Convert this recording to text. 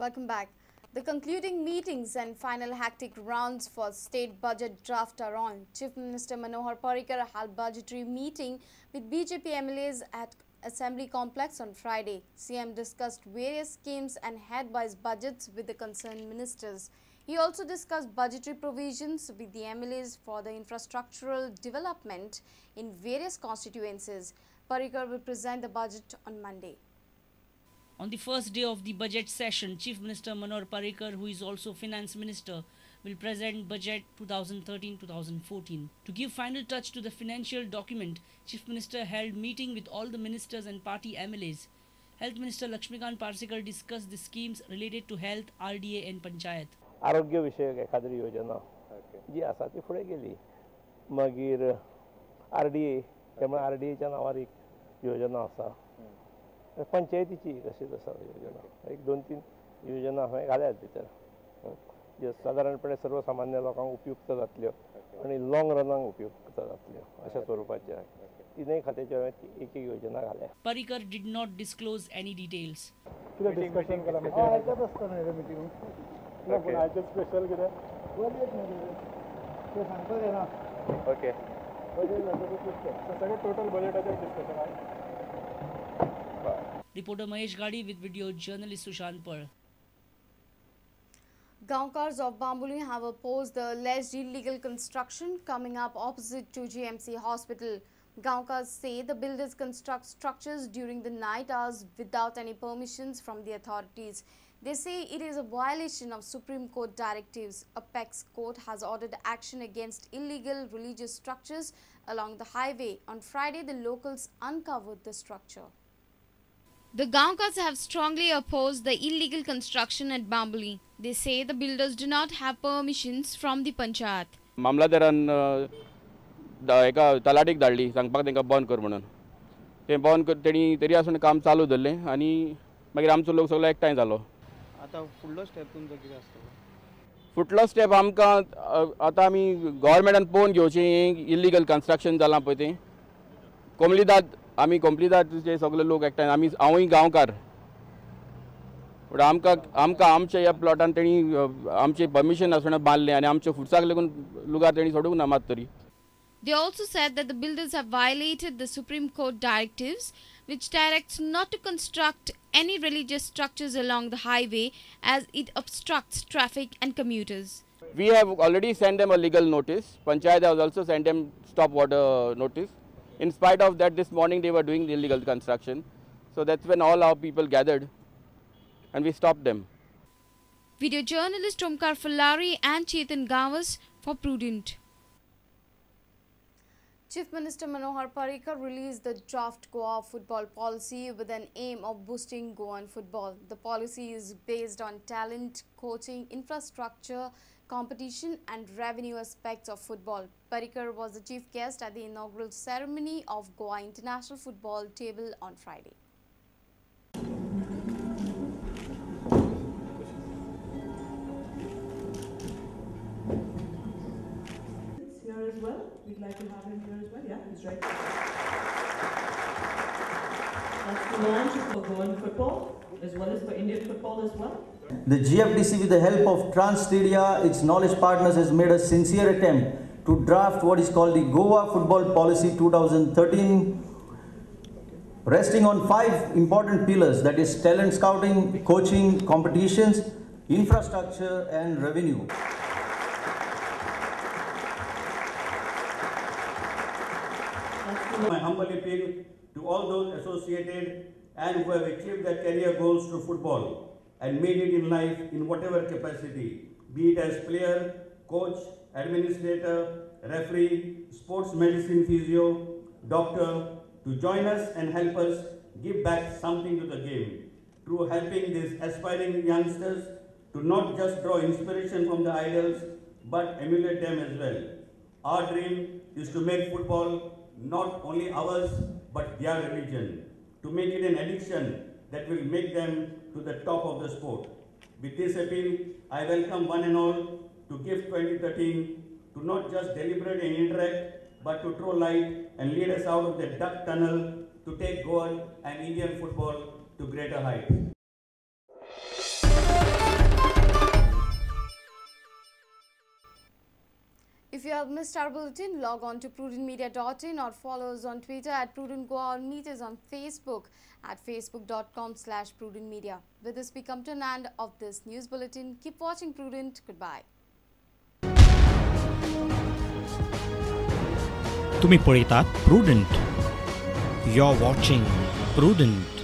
Welcome back. The concluding meetings and final hectic rounds for state budget draft are on. Chief Minister Manohar Parrikar held budgetary meeting with BJP MLAs at Assembly Complex on Friday. CM discussed various schemes and head-wise budgets with the concerned ministers. He also discussed budgetary provisions with the MLAs for the infrastructural development in various constituencies. Parrikar will present the budget on Monday. On the first day of the budget session, Chief Minister Manohar Parrikar, who is also Finance Minister, will present Budget 2013-2014. To give final touch to the financial document, Chief Minister held meeting with all the ministers and party MLAs. Health Minister Lakshmikant Parsekar discussed the schemes related to health, RDA and Panchayat. आरोग्य विषयक एखाद्री योजना जी आसा ती फुडें गेली. मागीर RDA, त्यामुळे आरडीएच्या नांवार एक योजना आसा. पंचायतीची तशीच आसा योजना. एक दोन तीन योजना हांवें घाल्यात भितर, ज्यो सादारणपणे सर्वसामान्य लोकांक उपयुक्त जातल्यो आनी लॉंग रनाक उपयुक्त जातल्यो अशा स्वरुपाचे तिनूय खात्याच्यो हांवें एक एक योजना घाल्या. Parrikar did not disclose any details. कितें डिस्कशन केलां? आयकत आसता न्ही रे मिटींग. पूण आयचे स्पेशल कितें बजेट न्ही तें सांगपाक येना. ओके, बजेट जातकूच सगळें टोटल बजेटाचेर डिस्कशन आहे. Reporter Mahesh Gadi with video journalist Sushant Pal. Gaonkars of Bambolim have opposed the alleged illegal construction coming up opposite to GMC Hospital. Gaonkars say the builders construct structures during the night hours without any permissions from the authorities. They say it is a violation of Supreme Court directives. Apex Court has ordered action against illegal religious structures along the highway. On Friday, the locals uncovered the structure. The Gaonkars have strongly opposed the illegal construction at Bambolim. They say the builders do not have permissions from the panchayat. मामलादारान एका तलाटीक धाडली सांगपाक तांकां बंद कर म्हणून. तें बंद कर तेणी तरी आसून काम चालू दवरलें आनी मागीर आमचो लोक सगळो एकठांय जालो. आतां फुडलो स्टेप तुमचो कितें आसतलो? फुडलो स्टेप आमकां आतां आमी गव्हर्मेंटान पळोवन घेवचें इल्लीगल कन्स्ट्रक्शन जालां पळय तें. कोमलीदाद आमी कोमलीदादचे सगळे लोक एकठांय आमी हांवूय गांवकार, पूण आमकां आमकां आमच्या ह्या प्लॉटान तेणी आमचें परमिशन आसतना बांदलें आनी आमच्या फुडसाक लागून लुगार तेणी सोडूंक ना मात तरी. They also said that the builders have violated the Supreme Court directives, which directs not to construct any religious structures along the highway as it obstructs traffic and commuters. We have already sent them a legal notice. Panchayat has also sent them stop water notice. In spite of that, this morning they were doing the illegal construction. So that's when all our people gathered and we stopped them. Video journalist Omkar Fulari and Chetan Gawas for Prudent. Chief Minister Manohar Parrikar released the draft Goa football policy with an aim of boosting Goan football. The policy is based on talent, coaching, infrastructure, competition and revenue aspects of football. Parrikar was the chief guest at the inaugural ceremony of Goa International Football Table on Friday. Here as well. We'd like to have him here as well. Yeah, he's right there. That's the launch for Goan football as well as for Indian football as well. The GFDC, with the help of TransStadia, its knowledge partners, has made a sincere attempt to draft what is called the Goa Football Policy 2013, resting on 5 important pillars, that is talent scouting, coaching, competitions, infrastructure and revenue. My humble appeal to all those associated and who have achieved their career goals through football and made it in life in whatever capacity, be it as player, coach, administrator, referee, sports medicine physio, doctor, to join us and help us give back something to the game through helping these aspiring youngsters to not just draw inspiration from the idols but emulate them as well. Our dream is to make football not only ours but their religion, to make it an addiction that will make them to the top of the sport. With this appeal, I welcome one and all to GIFT 2013 to not just deliberate and interact, but to throw light and lead us out of the dark tunnel to take Goan and Indian football to greater heights. If you have missed our bulletin, log on to prudentmedia.in or follow us on Twitter at prudentgoa or meet us on Facebook at facebook.com/prudentmedia. With this, we come to an end of this news bulletin. Keep watching Prudent. Goodbye. तुम्ही पळयतात Prudent. You are watching Prudent.